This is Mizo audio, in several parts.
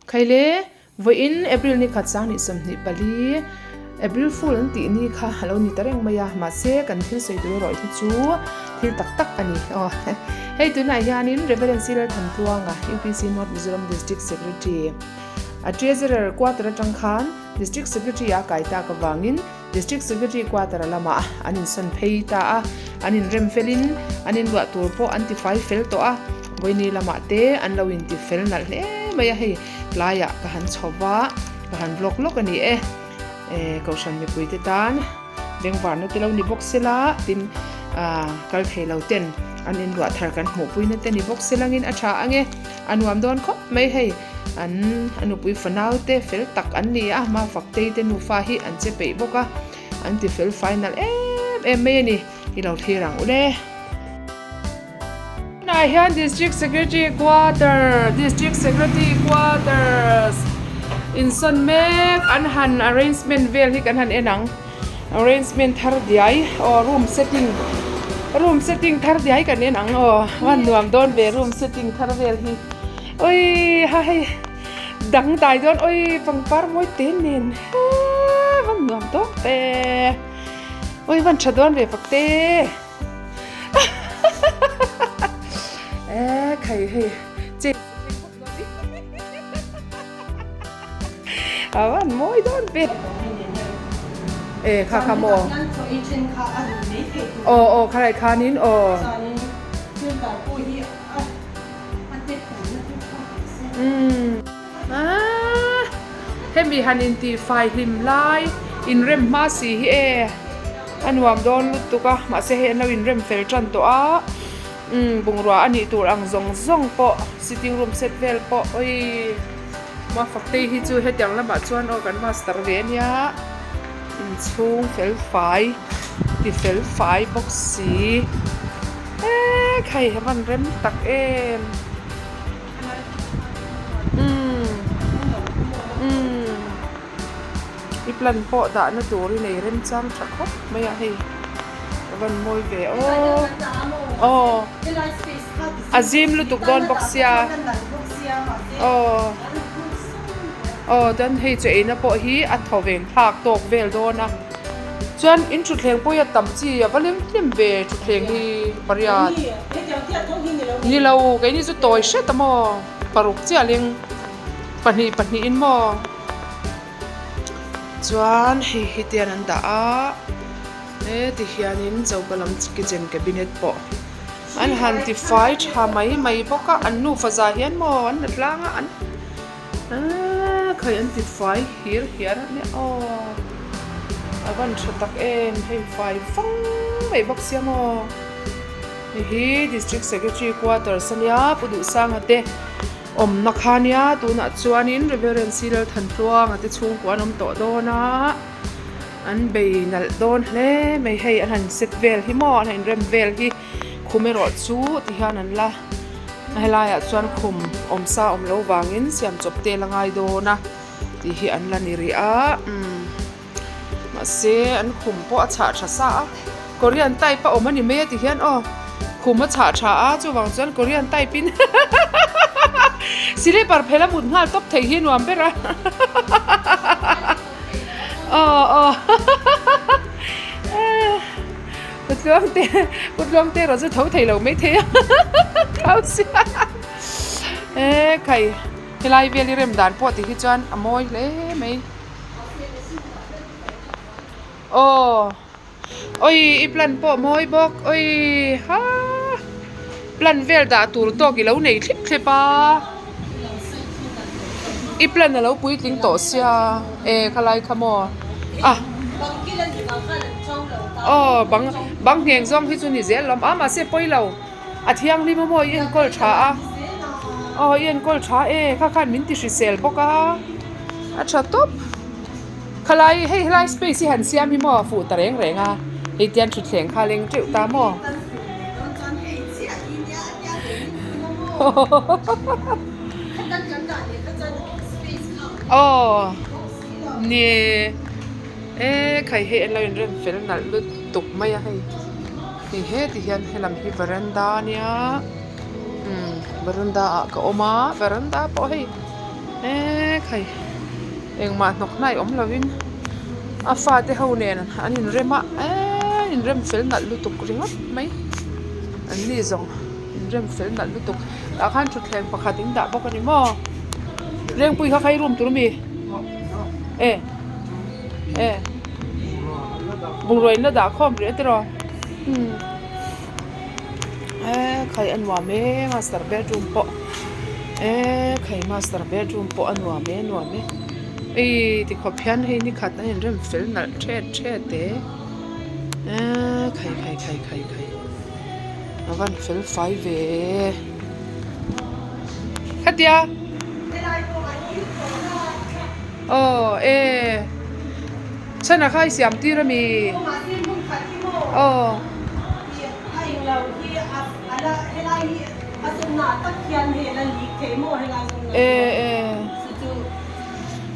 Khaile, vawiin April ni khat 2024, April Fool an tih ni kha a lo ni ta reng mai a, mahse kan thil sawi tur erawh hi chu thil tak tak a ni. Aw, hei tunah hianin Rev. Cyril Thantluanga, UPC North Mizoram District Secretary, a Treasurer quarter atang khan District Secretary a kai tak avangin District Secretary quarter lamah an insawn phei ta a, an inrem felin an inruah tur pawh an tifai fel tawh a, Vawiini lamah te an lo intifel nalh hle mai a, hei tlaiah ka han chho va, ka han vlog lawk a ni e, Kohhran mipuite tan bengvarna te lo ni bawk sela tin kal thei lo ten an inruah thar kan hmuhpuina te ni bawk selangin a tha ang e, a nuam dawn khawp mai hei. An a nupui fanau te fel tak an ni a, Mafaktei te nufa hi an che peih bawk a, an ti fel fai nalh em em mai a ni, i lo thlir ang u le. Tunah hian District Secretary Quarter, District Secretary Quarters insawn mek an han arrangement vel hi kan han en ang. Arrangement thar diai aw room setting room setting thar diai kan en ang aw van nuam dawn ve room setting thar vel hi oi ha hei dang dai dawn oi pangpar mawi te nen he van nuam dawn ve oi van tha dawn ve fak te e khai hei che A van mawi dawn ve. E kha kha maw. Aw aw khalai khanin aw. Umm ah hemi han intih fai hlim lai inrem hma si hi e a nuam dawn lutuk a mahse hei an lo inrem fel tan tawh a. Umm bungrua a nih tur ang zawng zawng pawh sitting room set vel pawh awii Mafaktei hi chu hetiang lamah chuan aw kan master ve ania inchhung fel fai ti fel fai bawk si eee khai a van rem tak em umm umm i plan pawh dahna tur i nei remchang tha khawp mai a hei a van mawi ve aw aw a zim lutuk dawn bawk sia aw aw chuan hei chaw eina pawh hi a thaw veng thlak tawk vel dawn a chuan in thutthleng pawh hi a tam chi a va lem hnem ve thutthleng hi pariat ni lo keini chu tawi hret a maw paruk chiah leng pahnih pahnihin maw. Chuan hei hi te an dah a he ti hianin choka lam kitchen cabinet pawh an han ti fai tha mai mai bawk a an nufa zah hian maw an la tlang a an aaa khawi an ti fai hir hiar a nia aw a van tha tak em hei fai fang mai bawk sia maw hei hi district secretary quarters ania pu Duhsanga te. Awmna kha nia tunah chuanin Reverend C Lalthantluanga te chhungkua an awm tawh dawn a, an bei nalh dawn hle mai hei an han set vel hi maw an han inrem vel hi khum erawh chu ti hian an la helaiah chuan khum awmsa awm lo vangin siam chawp te la ngai dawn a tih hi an la ni rih a umm. Mahse an khum pawh a chhah tha sa a, Korean type a awm a ni mai a ti hian aw khum a chhah tha a chuvang chuan Korean type in slipper phel a mut nghal tawp thei hi a nuam ber a aw aw Putluang te Putluang te erawh chu tho thei lo mai thei a thau sia e khai helai vel i rem dan pawh ti hi chuan a mawi hle mai. Aw oi i plan pawh mawi bawk oi ha plan vel dah tur tawk i lo nei thlip thlep a i plan a lo puitling tawh sia e khalai kha maw a aw bang bang ngheng zawng hi chu ni zel lawm a mahse pawi lo. A thianghlim a maw i enkawl tha a aw i enkawl tha e kha khan min ti hrisel bawk a a tha tawp khalai hei helai space hi han siam hi maw fuh ta reng reng a hei tian thutthleng kha a leng teuh ta maw aw ni e khai hei an lo inrem fel nalh lutuk mai a hei. Hei heti hian helam hi veranda a nia umm veranda ah ka awm a veranda pawh hei E khai engmah hnawk hnai awm lovin a fate ho nen an inrem a eee inrem fel nalh lutuk ringawt mai an ni zawng inrem fel nalh lutuk tah khan thutthleng pakhat in dah bawk a ni maw Rengpui kha khai room tur ami e e bungrua in la dah khawm rih a tiraw umm e khai a nuam e master bedroom pawh e khai master bedroom pawh a nuam e nuam e ei tikhawp hian hei ni khat an inrem fel nalh thet thet e e khai khai khai khai khai a van fel fai ve khatia aw e chhan a khai siam tir ami aw. E e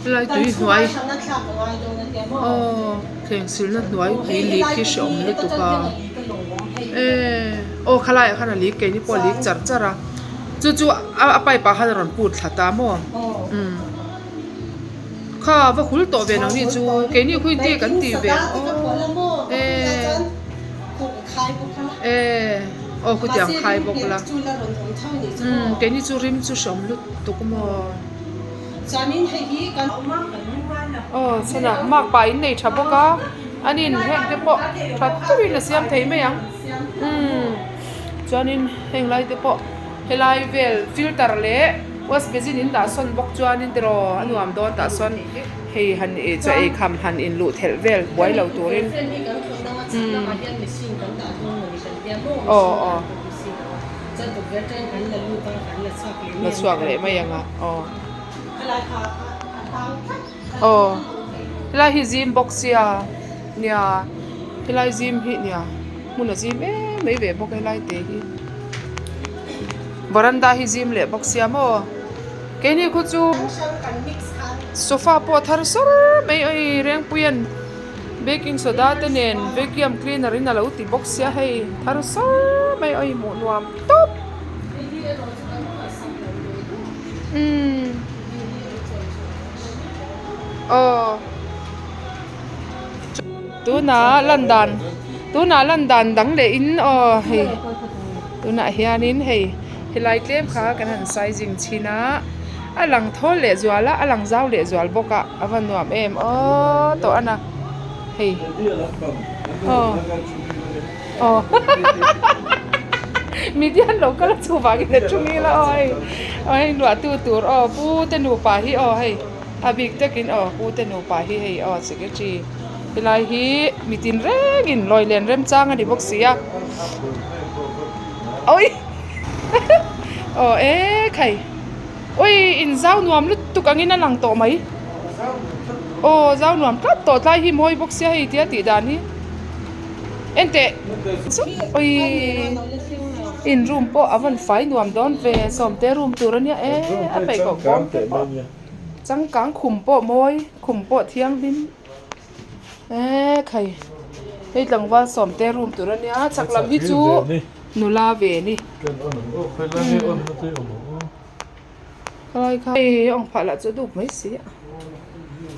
helai tui hnuai aw thleng silna hnuai tui lik hi hreawm lutuk a e aw khalaiah khan a lik keini pawh a lik char char a chu chu a pipe ah khan a rawn put thla ta maw umm. Kha va hul tawh ve nang ni chu keini khawi te kan ti ve aw e e aw khutiang khai bawk la umm keini chu rim chu hreawm lutuk maw aw chhanah makpa in nei tha bawk a anin heng te pawh tha takin a siam thei mai ang umm chuanin heng lai te pawh helai vel filter leh. Wash basin in dah sawn bawk chuanin tiraw a nuam dawn tah sawn hei han ih chaw ei kham han in luh thelh vel buai lo turin umm aw aw la chhuak leh mai ang a aw aw helai hi zim bawk sia nia helai zim hi nia hmun a zim em mai ve bawk helai te hi. Veranda hi zim leh bawk sia maw keini khu chu sofa pawh a thar sawr mai a hei Rengpuia'n baking soda te nen vacuum cleaner in a lo ti bawk sia hei thar sawr mai a hei hmuh nuam tawp umm aw tunah lan dan tunah lan dan dang leh in aw hei. Tunah hianin hei helai tlem kha kan han sizing chhin a a lang thawl leh zual a a lang zau leh zual bawk a a va nuam em aw tawh a na hei aw aw media an lo kal a chuvangin a thu ngil a aw hei aw hei luah tu tur aw pu te nupa hi aw hei a bik takin aw pu te nupa hi hei aw secretary. Helai hi mitin rengin lawi len remchang a ni bawk si a awi aw e khai awi in zau nuam lutuk angin a lang tawh mai aw zau nuam tlat tawh tlai hi mawi bawk sia hei tia tih dan hi enteh awi in room pawh a van fai nuam dawn ve sawmte room tur ania e a peih bawm te pawh. Changkang khum pawh mawi khum pawh thianghlim eee khai hei tlangval sawmte room tur a nia chak lam hi chu nula ve a ni khalai kha hei a awm phah lah chu a duk mai si a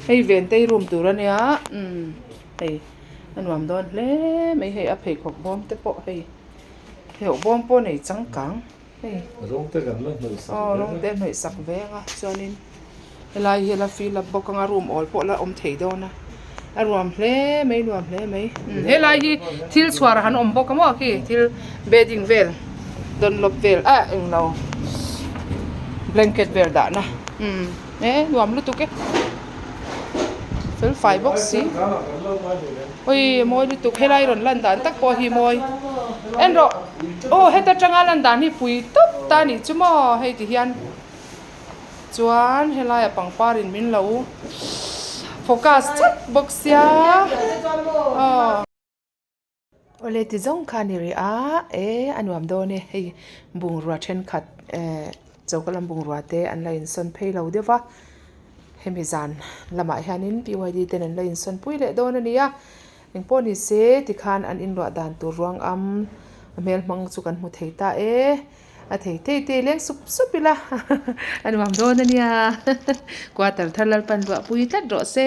hei ventei room tur a nia umm hei a nuam dawn hle mai hei a pheikhawk bawm te pawh hei pheikhawk bawm pawh nei changkang. Hei Rawng te kan la hnawih sak aw rawng te hnawih sak ve ang a chuanin helai hi a la fill up bawk ang a room awl pawh la awm thei dawn a a ruam hle mai nuam hle mai helai hi thil chhuar han awm bawk a maw khi thil bedding vel dawnlawp vel ah englo blanket vel dahna umm e nuam lutuk e fel fai bawk si. Ui mawi lutuk helai rawn lan dan tak pawh hi mawi en rawh aw heta tanga lan dan hi pui tawp ta anih chu maw hei ti hian chuan helaiah pangpar in min lo focus chat bawk sia aw. Awle ti zawng kha a ni rih a e a nuam dawn e hei bungrua thenkhat eh choka lam bungrua te an la insawn phei lo deuh va. Hemi zan lamah hianin PYD ten an la insawn pui leh dawn a ni a, engpawh ni se tikhan an inluah dan tur ruang am a hmel hmang chu kan hmu thei ta e. A thei thei te leng sup sup ila a nuam dawn a nia. Quarter thar Lalpan luahpui tlat rawh se.